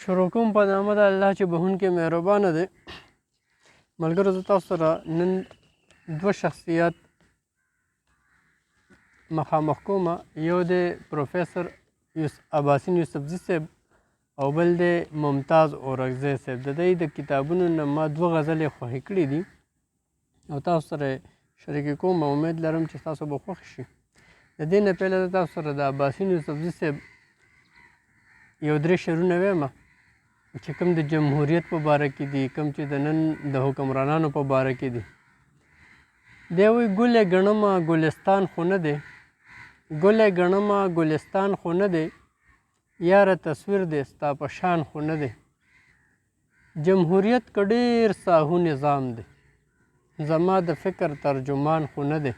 شروع کوم په نامه د الله چې بهونکی مهربانه دی. ملګرو، زه تاسو سره نن دوه شخصیت مخامخ کوم. یو دی پروفیسور اباسین یوسفزي صاحب او بل دی ممتاز اورکزی صاحب. د دوی د کتابونو نه ما دوه غزلې خوښې کړې دي او تاسو سره شریکې کوم. امید لرم چې تاسو به خوښ شي. د دې نه پیله زه تاسو سره د اباسین یوسفزي صاحب یو درې شعرونه وایم چې کوم د جمهوریت په باره کې دي، کوم چې د نن د حکمرانانو په باره کې دي. دی وایي: ګل یې ګڼمه ګلستان خو نه دی، ګل یې ګڼمه ګلستان خو نه دی، یاره تصویر دی ستا په شان خو نه دی. جمهوریت که ډېر ساهو نظام دی، زما د فکر ترجمان خو نه دی.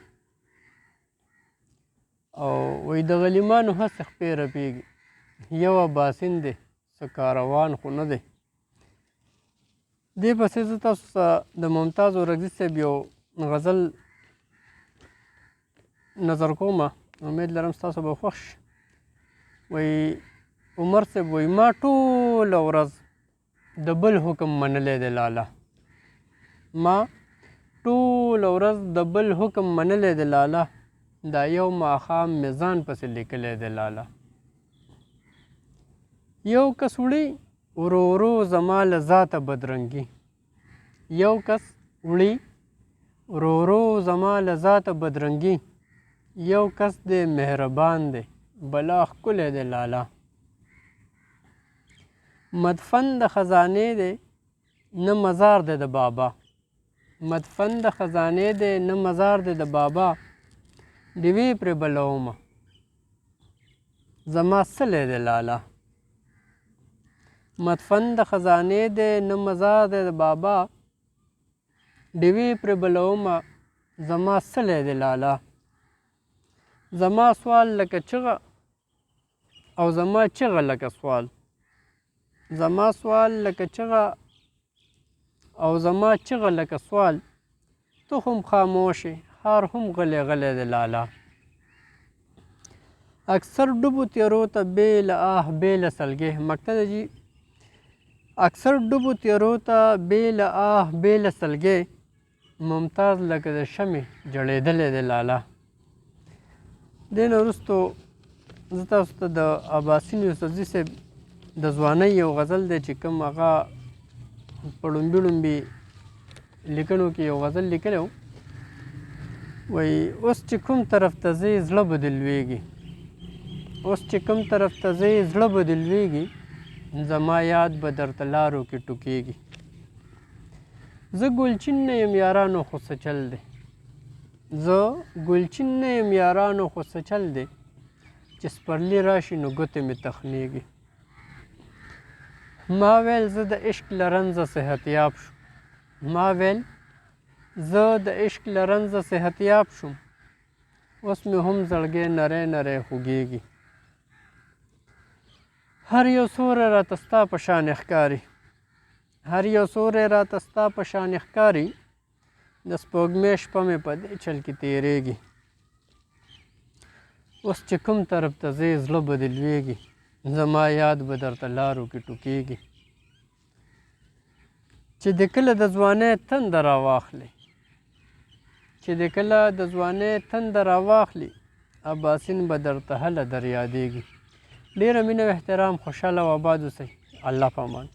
او وایي د غلیمانو هسې خپې رپېږي، یو اباسین دی څه کاروان خو نه دی. دې پسې زه تاسو ته د ممتاز اورکزي صاحب یو غزل نظر کوم، امید لرم ستاسو به خوښ شي. وایي عمر صاحب وایي: ما ټوله ورځ د بل حکم منلی دی لالا، ما ټوله ورځ د بل حکم منلی دی لالا، دا یو ماښام مې ځان پسې لیکلی دی لالا. یو کس وړي ورو ورو زما له ذاته بدرنګي، یو کس وړي ورو ورو زما له ذاته بدرنګي، یو کس دی مهربان دی بلا ښکلی دی لالا. مدفن د خزانې دی نه مزار دی د بابا، مدفن د خزانې دی نه مزار دی د بابا، ډیوې پرې بلومه زما څلی دی لالا. مدفن د خزانې دی نه مزار دی د بابا، ډیوې پرې بلومه زما څلی دی لالا. زما سوال لکه چغه او زما چغه لکه سوال، زما سوال لکه چغه او زما چغه لکه سوال، ته هم خاموش یې ښار هم غلی غلی دی لالا. اکثر ډوبو تیرو ته بې له آه بې له سلګۍ، مکته ده جي، اکثر ډوبو تیرو ته بې له آه بې له سلګۍ، ممتاز لکه د شمې جړېدلی دی لالا. دې نه وروستو زه تاسو ته د اباسین یوسفزي صاحب د ځوانۍ یو غزل دی چې کوم هغه په ړومبي ړومبي لیکنو کې یو غزل لیکلی و. وایي: اوس چې کوم طرف ته ځې زړه به دې لوېږي، اوس چې کوم طرف ته ځې زړه به دې لوېږي، زما یاد به درته لارو کې ټوکېږي. زه ګلچین نه یم یارانو خو څه چل دی، زه ګلچین نه یم یارانو خو څه چل دی، چې سپرلي راشي نو ګوتې مې تخنېږي. ما ویل زه د عشق له رنځه صحتیاب شوم، ما ویل زه د عشق له رنځه صحتیاب شوم، اوس مې هم زړګی نری نری خوږېږي. هر یو سوری راته ستا په شان ښکاري، هر یو سوری راته ستا په شان ښکاري، د سپوږمۍ شپه مې په دې چل کې تېرېږي. اوس چې کوم طرف ته ځې زړه به دې لوېږي، زما یاد به درته لارو کې ټوکېږي. چې د کله د ځوانۍ تنده راواخلې، چې د کله د ځوانۍ تنده راواخلي، اباسین به درته هله در یادېږي. ډېره مینه او احترام، خوشحاله او آباد اوسئ. الله په امان.